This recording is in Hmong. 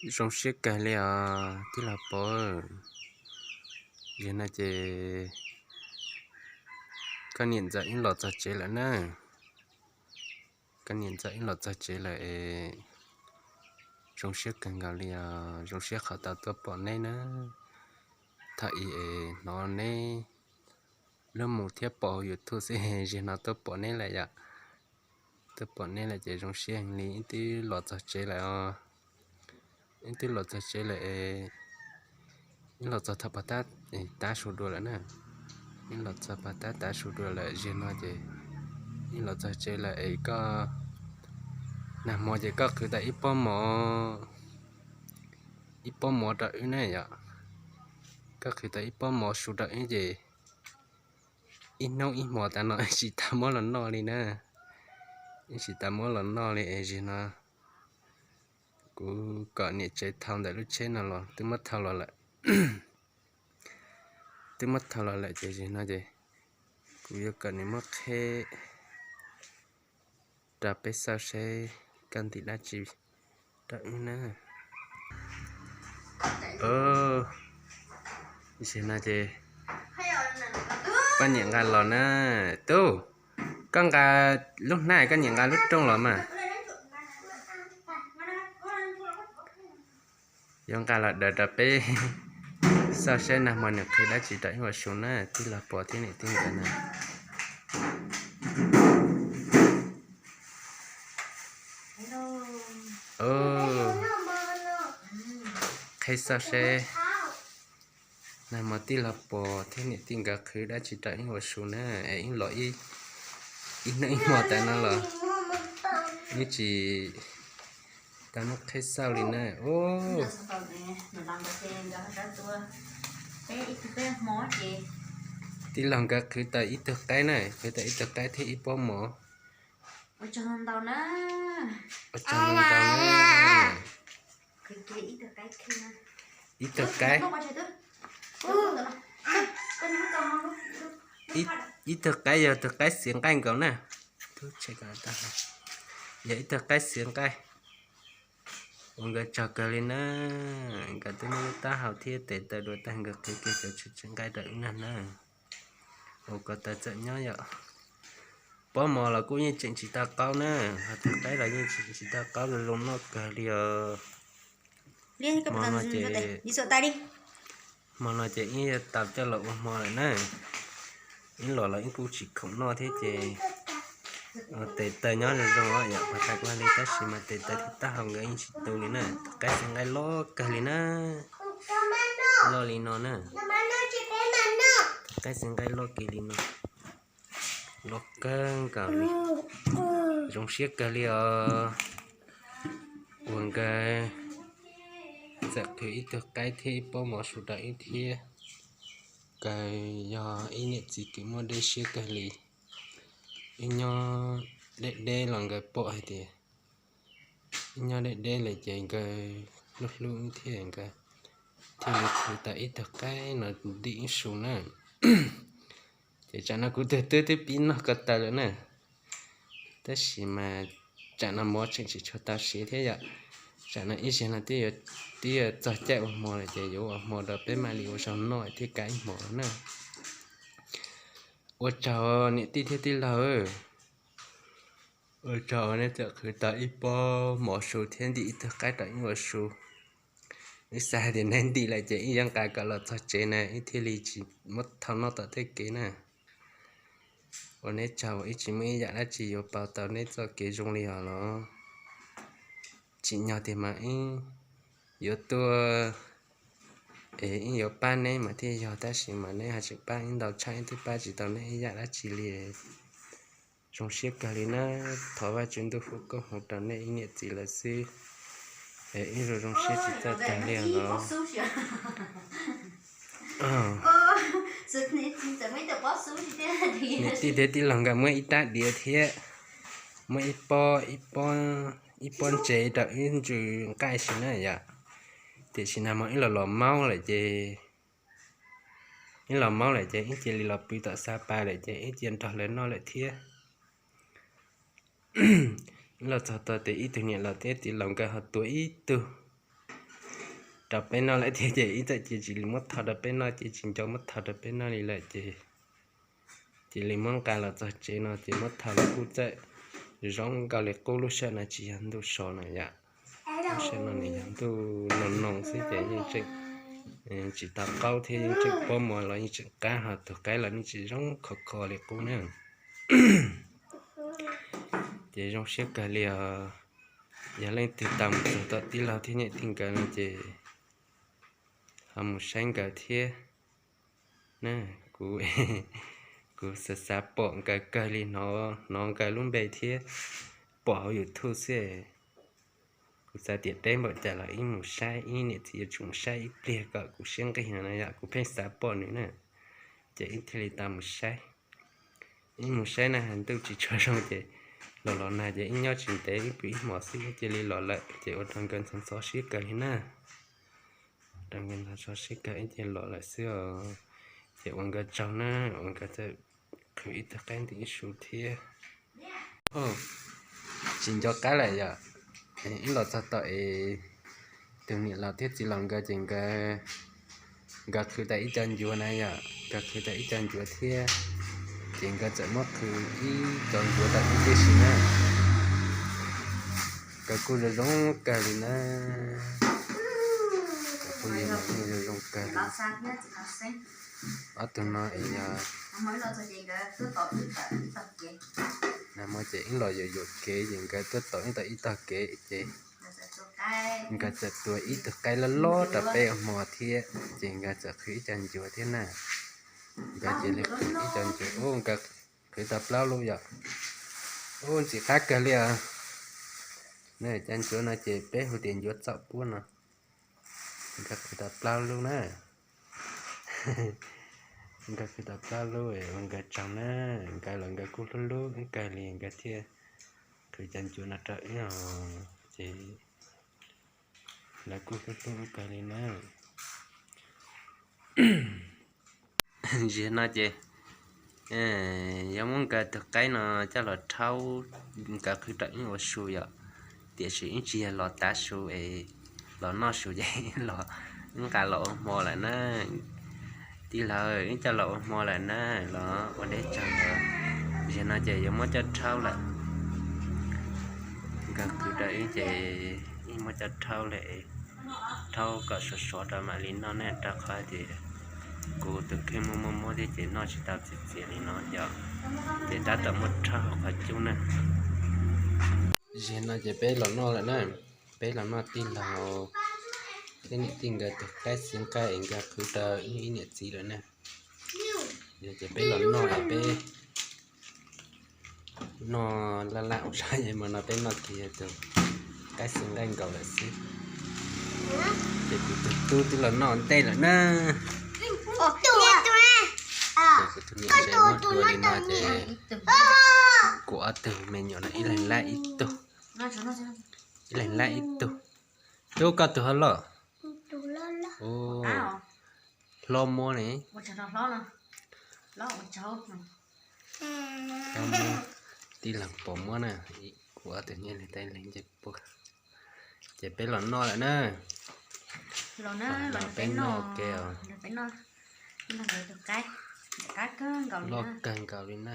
Zoo siab kawg li os tij laug Pov. Yog no ces koj niam ntxawm wb los txog tsev lawm na. Koj niam ntxawm wb los txog tsev lawm es zoo siab kawg nkaus li os, zoo siab qhov tau tuaj pom neb na. Thaum ub es hnov neb lub mus thiab pom hauv YouTube xwb, zaum no tuaj pom neb lawm yom. Tuaj pom neb lawm ces zoo siab heev li, wb twb los txog tsev lawm os. Wb twb los txog tsev lawm es wb los txog thaum pog tab tav su dua lawm na. Wb los txog pog tab tav su dua lawm, zaum no ces wb los txog tsev lawm es koj, nag hmo ces koj qhwv tau ib pob mov, ib pob mov rau wb na yom. Koj qhwv tau ib pob mov su rau wb ces ib hnub ib hmo tas no wb tsis tas muab los noj li na. Wb tsis tas muab los noj li es zaum no kuv kom niam tsev thau ntawm lub tsheb no los twb muab thau los lawm. Twb muab thau los lawm ces zaum no ces kuv yuav kom nws muab qheb rau peb xauj seb koj ntim dab tsi rau wb na. Zaum no ces poj niam nqa los na. Tub, koj nqa lub hnab, koj niam nqa lub rooj los mas. Yuav nqa los daws rau peb xauj seb nag hmo nws qhwv dab tsi rau wb ua su na, tij laug Pov thiab niam tij nkawd na. Qheb xauj seb nag hmo tij laug Pov thiab niam tij nkawd qhwv dab tsi rau wb ua su na, es wb los ib hnub ib hmo tas no los wb tsis tau muab qheb xauj li na. Tij laug nkawd qhwv tau ib tug qaib na, qhwv tau ib tug qaib thiab ib pob mov. Ua tsaug ntau na. Ib tug qaib, ib tug qaib yog tug qaib xiav nqaij nkaus na. Yog ib tug qaib xiav nqaij. Ua nkawd tsaug kawg li na. Nkawd twb muab lub taub hau thiab tes taw dua tag, nkawd qhwv kiag cov tsev nqaij rau wb noj na. Ua ko taw txawm nyob yom. Pob mov los kuj yeej tseem tsis tau qaub na, ho tug qaib los yeej tseem tsis tau qaub, zoo zoo noj kawg li os. Hmo no ces, hmo no ces wb yuav tau coj los ua hmo lawm na. Ib los los wb kuj tsis khoom noj thiab ces tes taw nyob zoo zoo os yom, pov tas kuv hais li tab sis mas tes taw thiab taub hau nkawd yeej tsis tu li na. Tug qaib xiav nqaij loj kawg li na. Loj li no na. Tug qaib xiav nqaij loj kiag li no. Loj kawg nkaus li. Zoo siab kawg li os. Uas nkawd txawm qhwv ib tug qaib thiab ib pob mov su rau wb thiab. Nkawd yog ib niam txiv kws muaj dej siab kawg li. Wb nyob deb deb los nkawd pom hais tias wb nyob deb deb lawm ces nkawd hlub hlub wb thiab nkawd thiaj li qhwv tau ib tug qaib no ntim wb su na. Ces tsam no kuv tus tub twb pib noj ko taw lawm na. Tab sis mas tsam no mov tseem tsis tshua tau siav thiab yom. Tsam no ib zaug no twb yuav txog caij ua hmo lawm ces yuav ua hmo rau peb mam li ua zaub noj thiab kav ib hmos na. Ua tsaug niam tij thiab tij laug. Ua tsaug nej txawm qhwv tau ib pob mov su thiab ntim ib tug qaib rau wb ua su. Wb xav hais tias neb ntim lawm ces wb yuav nqa kom los txog tsev na, wb thiaj li tsis muab thau noj tom tej kev na. Ua neb tsaug, wb tsis muaj ib yam dab tsi yuav pauv tau neb txoj kev zoo li os los. Tsim nyog tiag mas wb yuav tuaj es wb yuav pab neb mas thiaj yog, tab sis mas neb ho tseem pab wb ntau tshaj, wb twb pab tsis tau neb ib yam dab tsi li. Zoo siab kawg li na, thov Vajtswv ntuj hu koob hmoov rau nej ib niam txiv lawm xwb. Es wb zoo zoo siab tsis txawj tag li os. Niam tij thiab tij laug nkawd muab ib rab diav thiab muab ib pob, ib pob ntsev rau wb ntsws nqaij si na yom. Tiam sis nag hmo ib los los maub lawm ces, ib los maub lawm ces wb cia li los pw tom xa pas lawm ces wb cia nrog lawv noj lawm thiab. Wb los txog tau tias ib tug niam laus thiab tij laug nkawd ho tuav ib tug rau peb noj lawm thiab ces ib txawm ces tsis li muab tho rau peb noj ces tsis nco muab tho rau peb noj li lawm ces cia li muab nqa los txog tsev no ces muab tho los kuj txawm zoo nkaus li qub. Lub sij hawm no tsis yog ntuj so no yom, lub sij hawm no nws yog ntuj noo noo xwb ces yeej tseem tsis tau qaub thiab yeej tseem pob mov los yeej tseem qab ho tus qaib los yeej tsis zoo khov kho li qub na. Ces zoo siab kawg li os. Yog leej twg tau mus txog tom tij laug thiab niam tij nkawd no ces ho mus saib nkawd thiab na. Kuv, kuv xav xav pom nkawd kawg li, hnov nkawd lub npe thiab pom hauv YouTube xwb. Kuv xav tias deb npaum cas los ib mus saib, ib niam txiv yuav tsum mus saib ib pliag kom kuv siab nqig no na yom, kuv pheej xav pom nws na. Ces ib thiaj li tau mus saib. Ib mus saib na has ntuj tsis tshua zoo ces los los nag ces ib nyob tsis ntev ib pw ib hmos xwb cia li los lawm ces ua rau nkawd ntxhov ntxhov siab kawg li na. Rau nkawd ntxhov ntxhov siab kawg ib cia li los lawm xwb os. Ces ua nkawd tsaug na, ua nkawd txawm qhwv ib tug qaib ntawm ib su thiab. Tsis nco qab lawm yom. Ib los txog tom es tus niam laus thiab txiv laus nkawd ces nkawd, nkawd qhwv tau ib co ncuav na yom, nkawd qhwv tau ib co ncuav thiab, ces nkawd txawm muab qhwv ib co ncuav tau ib tib si na. Nkawd kuj zoo zoo kawg li na. Nkawd kuj zoo zoo kawg li. Ob tug no es yog nag hmo ces wb los yuam yuam kev ces nkawd tuaj tom ib tog ib tog kev ces nkawd txawm tua ib tug qaib loj loj rau peb ua hmo thiab ces nkawd txawm qhwv ib co ncuav thiab na. Nkawd cia li qhwv ib co ncuav, nkawd qhwv tau plaub lub yom. Ub, ntxim qab kawg li os. Cov ncuav no ces peb hu tias ncuav txaum puab no. Nkawd qhwv tau plaub lub na. Nkawd qhwv tau plaub lub, ua nkawd tsaug na. Nkawd los nkawd kuj hlub hlub kawg li nkawd thiaj qhwv cov ncuav no rau wb os. Ces lawv kuj hlub hlub kawg li na. Ziag no ces yuav muab nkawd tus qaib no coj los rhaub, nkawd qhwv rau wb ua su yom. Tiam sis wb tsis yog los tav su es los noj su ces los, wb nqa los ua hmo lawm na. Tij laug, wb coj los ua hmo lawm na, los ua deb tsaug. Ziag no ces yuav muab coj rhaub lawm. Nkawd qhwv rau wb ces wb muab coj rhaub lawm, rhaub kom sov sov rau mam li noj na, rau qhov tias kuv tus kheej muaj muaj mob thiab ces noj tsis tau txias txias li no yom, ces tab tom muab rhaub hauv qhov cub na. Ziag no ces peb los noj lawm na, peb los noj tij laug thiab niam tij nkawd tus qaib xwb nqaij es nkawd qhwv rau ib niam txiv lawm na. Ces peb los noj, peb noj laj laj ua zog es hmo no peb noj kiag tus qaib xwb nqaij nkaus lawm xwb. Ces kuv tus tub twb los noj ntej lawm na. Ces kuv tus niam tsev muab dua li no ces kuv ob tug me nyuam no ib leeg lab ib tug, ib leeg lab ib tug. Tub, koj tus ho loj? Hlob muab ne. Hlob muab, tij laug pos muab na. Kuv ob tug nyob li ib leeg ncej puab. Ces peb los noj lawm na. Los peb noj ke os. Loj kawg nkaus li na.